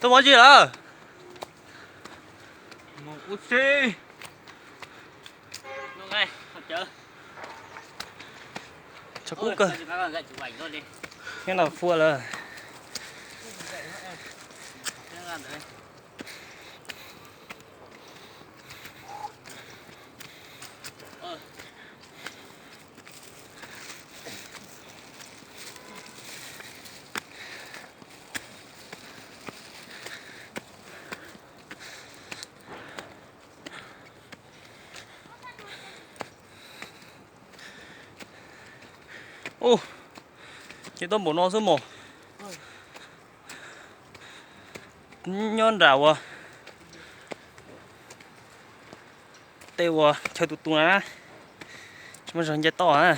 Tuaj mus dab tsi lawm? Mus ua si. Tshav kub kawg. Nyob ntawm fua lawm. Ub, ces tuaj npaum no xwb mos. Nyob nram uas tej uas chaw tus tus na, tsis muaj zog nce toj na.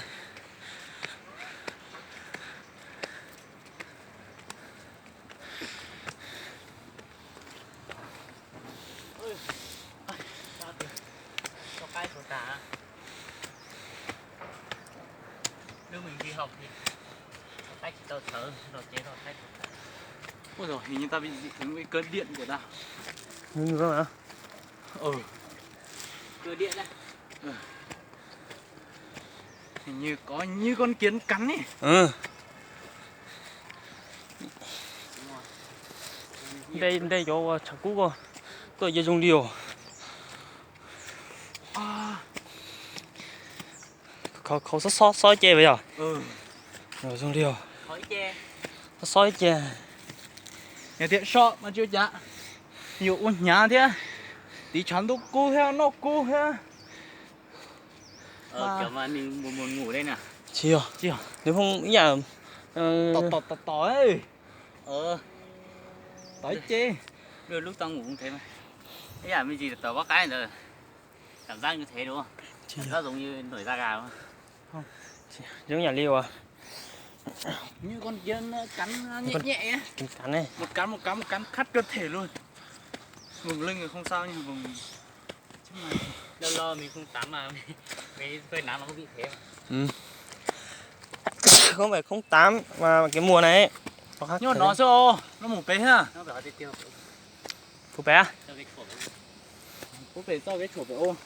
Ui dồi, hình như ta bị dị ứng với cơn điện của ta. Ngưng rồi hả? Ừ. Cơn điện đấy. Ừ. Hình như có như con kiến cắn ấy. Ừ. Nte, nte cov uas tshav kub ko, koj cia zoo li os. Khov, khov xob xob xob ce vas yog? Zoo li os. Xob xob ib ce. Yog tias so mas tsis ua cas, yuav ua hnyav thiab, tiv tshav ntuj kub thiab noj kub thiab. Tsis yog, nws phooj ib yam tom tom tom tom, tom ib ce. Ib yam me ntsis tom pob qaib ntawd, cảm giác như thế đúng không? Cảm giác giống như nổi da gà đúng không? Giống nhỉ, li uas như con kiến cắn nhẹ nhẹ ấy. Cắn cắn này. Một cắn, một cắn, một cắn khắt cơ thể luôn. Vùng lưng thì không sao nhưng vùng... Lâu lâu mình không tắm mà, mình phơi nắng nó cũng bị thế mà. Ừ. Không phải không tắm mà cái mùa này ấy, nó khác thế. Nhốt nó chứ ô, nó ngủ pế ha. Nó phải tiêu. Phủ pem. Phủ pem tau cái chuột phải ô.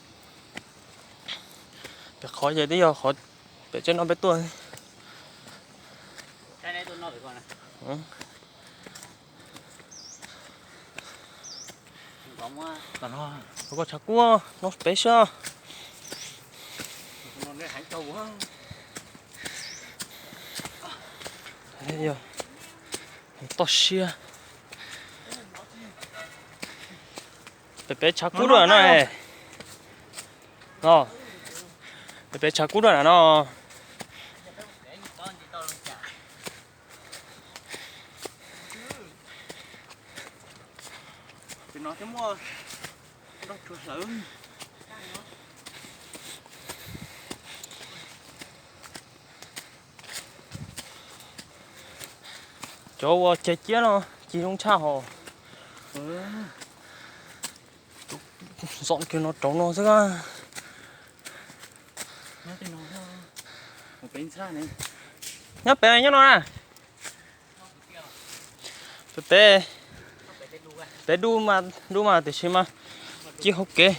Pem qhov ces twb yog qhov pem tsev no peb tuaj. Ua koj tshav kub no peb sab. Toj siab. Pem peb tshav kub dua no. Pem peb tshav kub dua no. Pem no thiaj muaj nroj tsuag hlawv. Cov uas ceg ciab no cig zoo tshaj hos. Zom kiag no rau no xwb. Nyob pem nyob no na. Pem, pem dub mas, dub mas tiam sis mas ci hauv kev.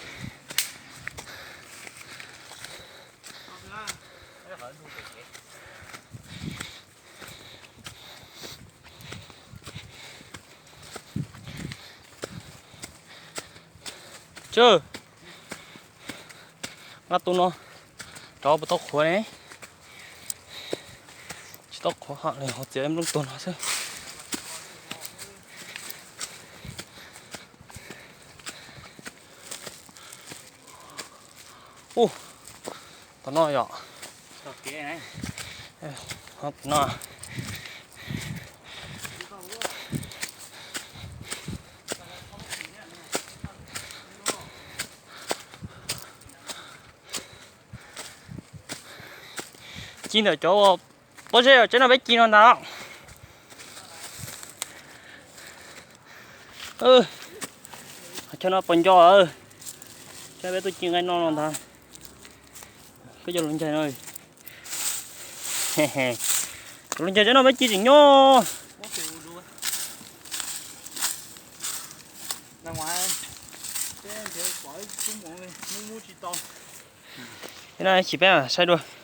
Tsw, nqa tus no rov puas tau qhuav ne? Tsis tau qhuav hos li, hos txiav nplooj tuag no xwb. Ub, tom no yom. Tom no. Ci ntawm cov pob zeb tsev no peb ci no ntag. Chaw no pos nco, chaw peb tuaj ci nqaij no no ntag. Koj cov hluas ncaig no, cov hluas ncaig tsev no peb ci tseem nyob. Ib no chim peb saib dua.